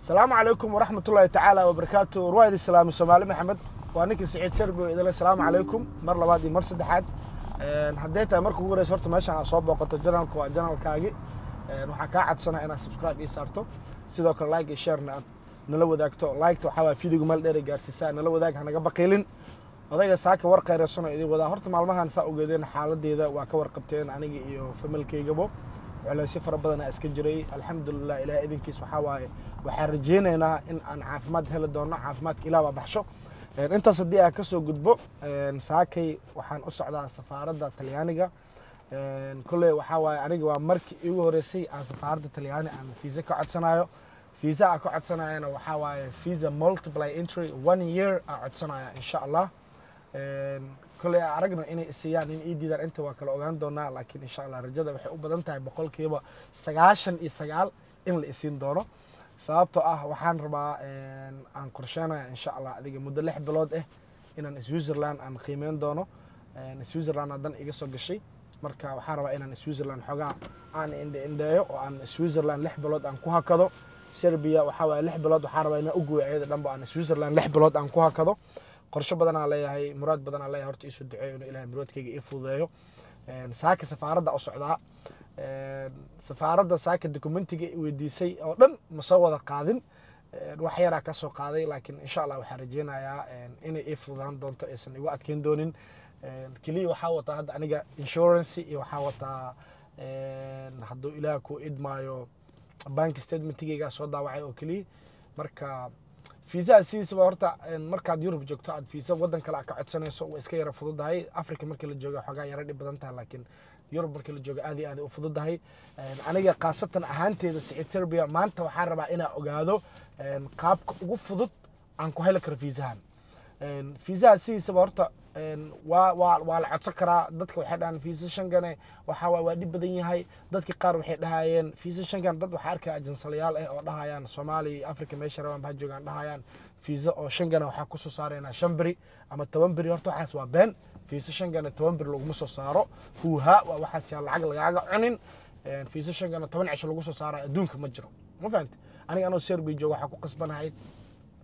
Asalaamu calaykum waraxmat ullaahi tacaala wabarakaatu. Warwaa idin salaamay, Soomaali Maxamed. Waa ninkii Siciid Serbi oo idinle. Asalaamu calaykum mar labaad iyo mar saddexaad. Hadday tahay marka ugu horeysa horta meeshan aad soo booqato, channelka waa channelkaagi. Waxaan kaa codsanaa inaad subscribe ii saarto, sidoo kale like iyo sharena aad nala wadaagto. Liketa waxaa waaya videoga meel dheer ay gaarsiisaa. Nala wadaag, hanaga baqiilin. Odayga saaka war khayrasanoo idin wadaa. Horta maalmahan saa ogeedeen xaaladeeda waa ka warqabteen, aniga iyo familkaygabo culeysyo fara badanaa iska jiray. Alxamdulilah, Ilaah idinkiis waxaa waaye waxaan rajeynaynaa in aan caafimaad heli doono. Caafimaadka Ilaah baa baxsho. Intaas haddii aan kasoo gudbo, saakay waxaan u socdaa safaaradda Talyaaniga. Kolley waxaa waaye aniga waa markii iigu horeysay aan safaaradda Talyaani aan fiisa ka codsanayo. Fiisa aan ka codsanayana waxaa waaye visa multiple entry, one year aan codsanaya, insha Allah. Kolley aan aragno inay isiiyaan, in ii diidaan, inta waa kala ogaan doonaa. Laakiin insha Allah rajada waxay u badan tahay 99% in la isiin doono, sababtoo ah waxaan rabaa aan qorsheynaya, insha Allah, adiga muddo 6 bilood ah inaan Switzerland aan qiimeyn doono. Switzerland hadan iga soo gashay. Marka waxaan rabaa inaan Switzerland xoogaa aan indhe indheeyo oo aan Switzerland 6 bilood aan ku hakado. Serbia waxaa waaye 6 bilood waxaan rabaa inaan u gooyo ayada dhanba, aan Switzerland 6 bilood aan ku hakado. Qorshe badanaa leeyahay, muraad badanaa leeyahay. Horta iisoo duceeyo inuu Ilahay muraadkayga ii fududeeyo. Saaka safaaradda u socdaa. Safaaradda saaka documentiga i weydiisay oo dhan ma soo wada qaadin, wax yaraa ka soo qaaday. Laakiin insha Allah waxaan rajeynayaa inay ii fududaan doonto, aysan igu adkeyn doonin. Keliya waxaa wataa hadda aniga insurance iyo waxaa wataa, hadduu Ilaah ku idmaayo, bank statementigaygaa soo daawacay oo keliya. Marka fiisaha sidiisaba horta markaad Yurub joogto aad fiisa waddan kale aad ka codsanayso way iska yara fududahay. Africa markii la joogo xoogaa yara dhib badan tahay, laakiin Yurub markii la joogo aad iyo aad u fududahay. Aniga khaasatan ahaanteeda Siciid Serbia maanta waxaan rabaa inaan ogaado qaabka ugu fudud aan ku heli karo fiisahan. Fiisaha sidiisaba horta waa la codsan karaa. Dadka waxay dhahaan fiisa Schengene waxa waa dhib badan yahay. Dadka qaar waxay dhahayeen fiisa Schengen, dad waxaa arkaya ajansalayaal ah oo dhahayaan Soomaaliya iyo Africa meesha rabaan ba ha joogaan, dhahayaan fiisa oo Schengene waxaa kusoo saaraynaa 5 beri ama 10 beri. Horta waxaas waa been. Fiisa Schengene 10 beri laguma soo saaro, huuha waa waxaas. Yaa lacag lagaaga cunin. Fiisa Schengene 10 cisho lagu soo saarayo adduunka ma jiro, ma fahamti? Aniga anoo Serbia jooga waxaa ku qasbanahay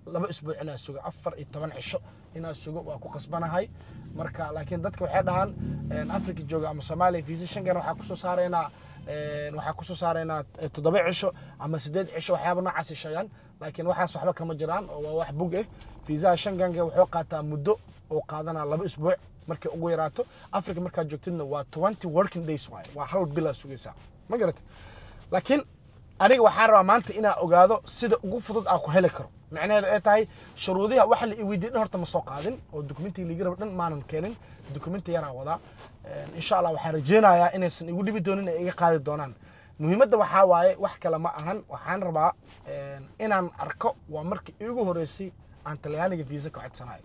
2 isbuuc inaan sugo, 14 cisho inaan sugo waa ku qasbanahay. Marka laakiin dadka waxay dhahaan Africa jooga ama Soomaaliya fiisa Schengen waxaa kusoo saaraynaa 7 cisho ama 8 cisho, waxyaaba noocaasay sheegaan. Laakiin waxaas waxba kama jiraan oo waa wax bug ah. Fiisaha Schengenka wuxuu qaataa muddo oo qaadanaa 2 isbuuc markay ugu yaraato. Africa markaad joogtidna waa 20 working days waaye, waa hal bilaa sugaysaa, ma garatay? Laakiin aniga waxaan rabaa maanta inaan ogaado sida ugu fudud aan ku heli karo. Macnaheedu ay tahay shuruudiha waxa la i weydiiyey dhan horta ma soo qaadin oo documentiga liiga rabo dhan maanan keenin. Documenti yaraa wadaa. Insha Allah waxaan rajeynayaa inaysan igu dhibi doonin, ay iga qaadi doonaan. Muhiimadda waxaa waaye wax kale ma ahan, waxaan rabaa inaan arko waa markii iigu horeysay aan Talyaaniga fiisa ka codsanayo.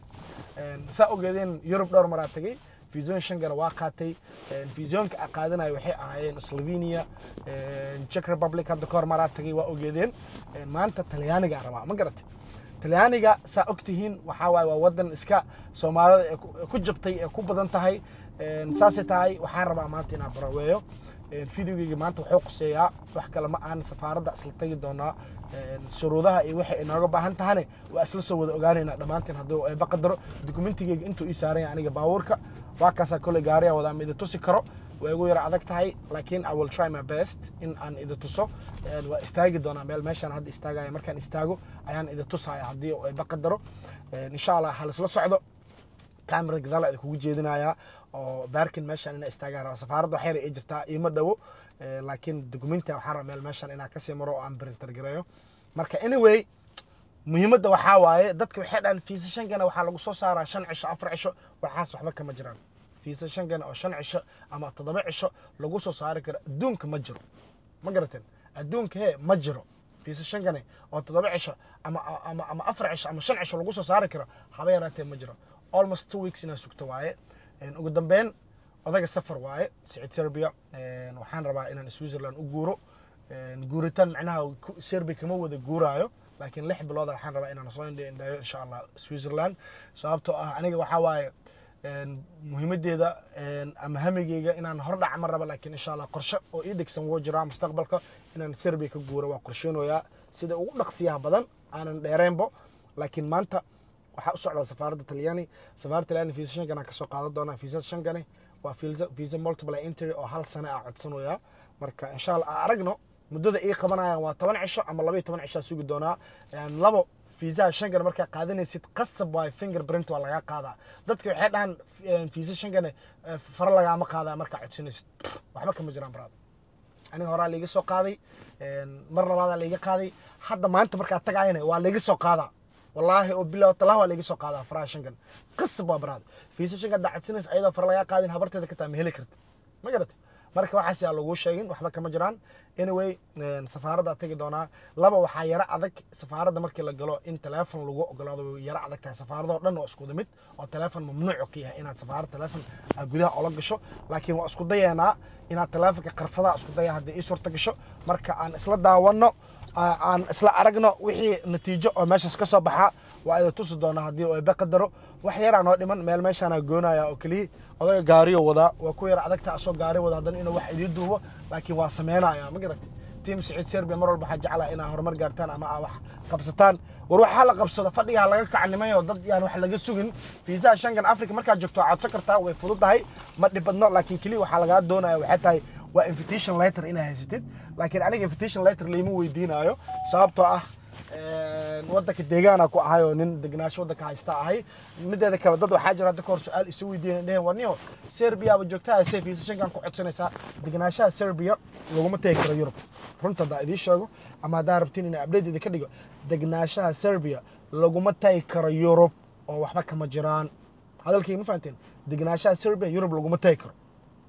Saa ogeedeen Yurub dhowr maraa tagay, fiisooyin Schengena waa qaatay. Fiisooyinka aan qaadanayo waxay ahaayeen Slovenia, Czech Republic hadda kahor maraa tagay, waa ogeedeen. Maanta Talyaaniga aan rabaa, ma garatay? Talyaaniga saa ogtihiin waxaa waaye waa wadan iska Soomaalida ee ku jabtay ee ku badan tahay. Saasay tahay waxaan rabaa maanta inaan baraweeyo. Videogeyga maanta wuxuu quseeyaa wax kale ma ahan, safaaradda isla tagi doonaa. Shuruudaha iyo waxay inooga baahan tahane waa isla soo wada ogaanaynaa dhammaanteen hadduu eeba qadaro. Dokumentigeyga intuu ii saaran yahay aniga baabuurka waa kaasaa. Kolley gaariyaa wadaa, ma idin tusi karo, waa igu yara adag tahay, laakiin I will try my best in aan idin tuso. Waa istaagi doonaa meel meeshaan hadda istaagaya. Markaan istaago ayaan idin tusaya haddii uu eeba qadaro. Insha Allah ha laisla socdo. Camera gadaal idinkugu jeedinayaa oo parking meeshaan inaa istaagaan rabaa. Safaaradda wax yar ay jirtaa, iima dhowo, laakiin documenta waxaan rabaa meel meeshaan inaan kasii maro oo aan printer gareeyo. Marka anyway muhiimadda waxaa waaye dadka waxay dhahaan fiisa Schengena waxaa lagu soo saaraa 5 cisho, 4 cisho. Waxaas waxba kama jiraan. Fiisa Schengena oo 5 cisho ama 7 cisho lagu soo saari karo adduunka ma jiro, ma garateen? Adduunka hee ma jiro fiisa Schengene oo 7 cisho ama 4 cisho ama 5 cisho lagu soo saari karo, haba yaraatee ma jiro. Almost 2 weeks inaad sugto waaye. Ugu dambeyn odaga safar waaye Siciid Serbia. Waxaan rabaa inaan Switzerland u guuro. Guuritaan macnaha Serbia kama wada guuraayo, laakiin 6 bilood waxaan rabaa inaan soo indhe indheeyo, insha Allah, Switzerland, sababtoo ah aniga waxaa waaye muhiimadeeda ama hamigeyga inaan hordhac ma raba. Laakiin insha Allah qorshe oo ii dhigsan wuu jiraa mustaqbalka inaan Serbia ka guuro waa qorsheynayaa. Sida ugu dhaqsiyaha badan, aanan dheereenbo. Laakiin maanta waxaa u socdaa safaaradda Talyaani. Safaaradda Talyaani fiisa Schengen aan kasoo qaadan doonaa. Fiisa Schengeni waa visa multiple entry oo hal sano ah codsanaya. Marka insha Allah aan aragno muddada ii qabanayaan, waa 10 cisho ama 12 cishaa sugi doonaa. Labo, fiisaha Schengen markaa qaadanaysid qasab waay finger print waa lagaa qaadaa. Dadka waxay dhahaan fiisa Schengen fara lagaama qaadaa markaa codsanaysid. Waxba kama jiraan, brother. Aniga horaa laiga soo qaaday, mar labaadaa laiga qaaday. Hadda maanta markaa tagayana waa laiga soo qaadaa. Wallaahi oo bilaw talah waa laiga soo qaadaa faraha Schengen, qasab waa, brother. Fiisa Schengen haddaa codsanaysa ayadoo fara lagaa qaadin, habarteeda ka taa ma heli kartid, ma garatay? Marka waxaas yaa laguu sheegin, waxba kama jiraan. Anyway, safaaradda tegi doonaa. Laba, waxaa yaro adag safaaradda markii la galo in teleefon lagu ogolaado. Way yaro adag tahay. Safaaradoo dhan oo isku wada mid oo teleefon mamnuuc ka yahay inaad safaarad teleefon aad gudaha ola gasho. Laakiin waa isku dayeynaa inaad teleefonka qarsadaa, isku daya haddii ii suurta gasho. Marka aan isla daawano, aan isla aragno wixii natiijo oo meeshaas ka soo baxa. Waa idin tusi doonaa haddii oo eebe qadaro. Wax yaraa noo dhiman, meel meeshaana goonaya oo keliya. Odaga gaariyo wadaa, waa ku yar adagta asoo gaari wada haddana inuu wax idiin duubo, laakiin waa sameynaya, ma garatay? Team Siciid Serbia, mar walba waxaa jeclaa inaa horumar gaartaan ama aa wax qabsataan. War waxaa la qabsado, fadhiga ha laga kaca nimayo, dad yaan wax laga sugin. Fiisaha Schengen Africa markaad joogto waa codsan kartaa, way fududahay, ma dhibadno. Laakiin keliya waxaa lagaa doonaya waxay tahay waa invitation letter inaa haysatid. Laakiin aniga invitation letter liima weydiinaayo, sababtoo ah waddanka deegaana ku ahay oo nin degnaasho waddanka haysta ahay. Mideeda kale, dad waxaa jira hadda ka hor su-aal isu weydiinay, dheheen: "War niyo, Serbiyaaba joogtaa, see fiisa Schengen ku codsanaysaa?" Degnaanshaha Serbia laguma tegi karo Yurub. Runta haddaa idiin sheego ama haddaa rabtiin inay update idinka dhigo, degnaanshaha Serbia laguma tagi karo Yurub oo waxba kama jiraan. Hadalkayga ma fahanteen? Degnaanshaha Serbia Yurub laguma tagi karo.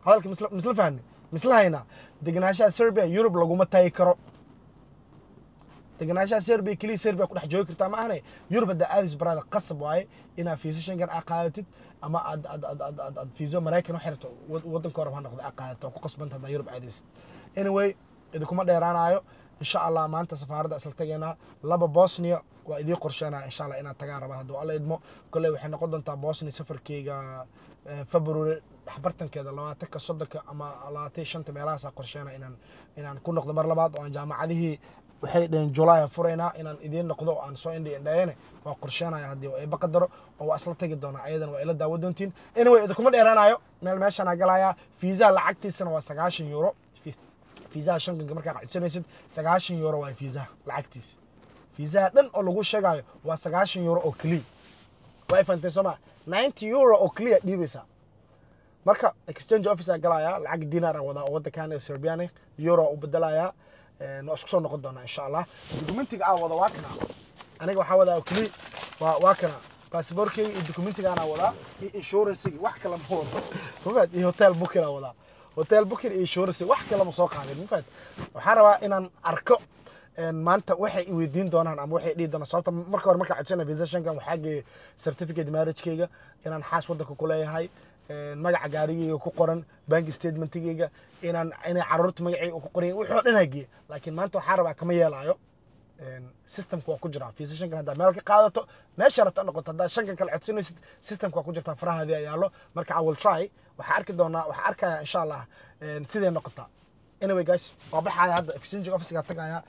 Hadalka misla fahne, misla haynaa? Degnaanshaha Serbia Yurub laguma tagi karo. Degenaanshaha Serbia keliya Serbia ku dhex joogi kartaa, ma ahane Yurub haddaa aadis, brother, qasab waaye inaad fiisa Schengen aa qaadatid ama aad fiiso Maraykan waxay rabto, waddanka horeb ha noqdo, aa qaadato. Oo ku qasbanta haddaa Yurub aadaysid. Anyway, idinkuma dheeraanayo. Insha Allah maanta safaaradda isla tageynaa. Laba, Bosnia waa idii qorsheenaa insha Allah inaad tagaan rabaa hadduu Alla idmo. Kolley waxay noqon doontaa Bosnia safarkeyga February dhexbartankeeda, 20-ka, 30-ka ama 25-ta meelahaasaa qorsheena inaan ku noqdo mar labaad oo aan jaamacadihii waxay dhaheen July aan furaynaa, inaan idiin noqdo oo aan soo indhi indhayene waa qorsheenaya haddii eeba qadaro, oo waa isla tagi doonaa. Ayadana waa ila daawo doontiin. Anyway, idinkuma dheeraanayo. Meel meeshaan galayaa. Fiisaha lacagtiisana waa €90. Fiisaha Schengenka markaa codsanaysid €90 waa fiisaha lacagtiisa. Fiisaha dhan oo lagu sheegayo waa €90 oo keliya. Waa fahanteen soo ma? €90 oo keliya dhiibaysaa. Marka exchange office aa galayaa, lacag dinar aan wadaa oo waddankan ee Serbian euro u bedelayaa. Waa isku soo noqon doonaa insha Allah. Documentiga aan wada waa kana. Aniga waxaa wadaa oo keliya waa kana baasaboorkeyga iyo documentigaan aan wadaa iyo insurancegi. Wax kale ma wado, mafahat? Iyo hotel booking aan wadaa, hotel booking iyo insurance, wax kale ma soo qaadin, mafahat? Waxaan rabaa inaan arko maanta waxay i weydiin doonaan ama waxay dhihi doonaan. Sababta marka hore markaa codsana visa Schengen waxaa geeyay certificate marriage-keyga, inaan xaas waddanka ku leeyahay, magaca gaarigeyga ku qoran, bank statementigeyga, inay carruurta magaceyga ku qoran, wixii oo dhan haa geeyay. Laakiin maanta waxaa rabaa kama yeelaayo. Systemka waa ku jiraa visa Schengen haddaa meel ka qaadato, meesha rabta noqoto, haddaa Schengen kala codsanaysid, systemka waa ku jirtaa, farahaadii ayaa yaalo. Marka I will try, waxaa arki doonaa, waxaa arkaya insha Allah siday noqotaa. Anyway guys, waa baxaya hadda, exchange office-ga tagaya.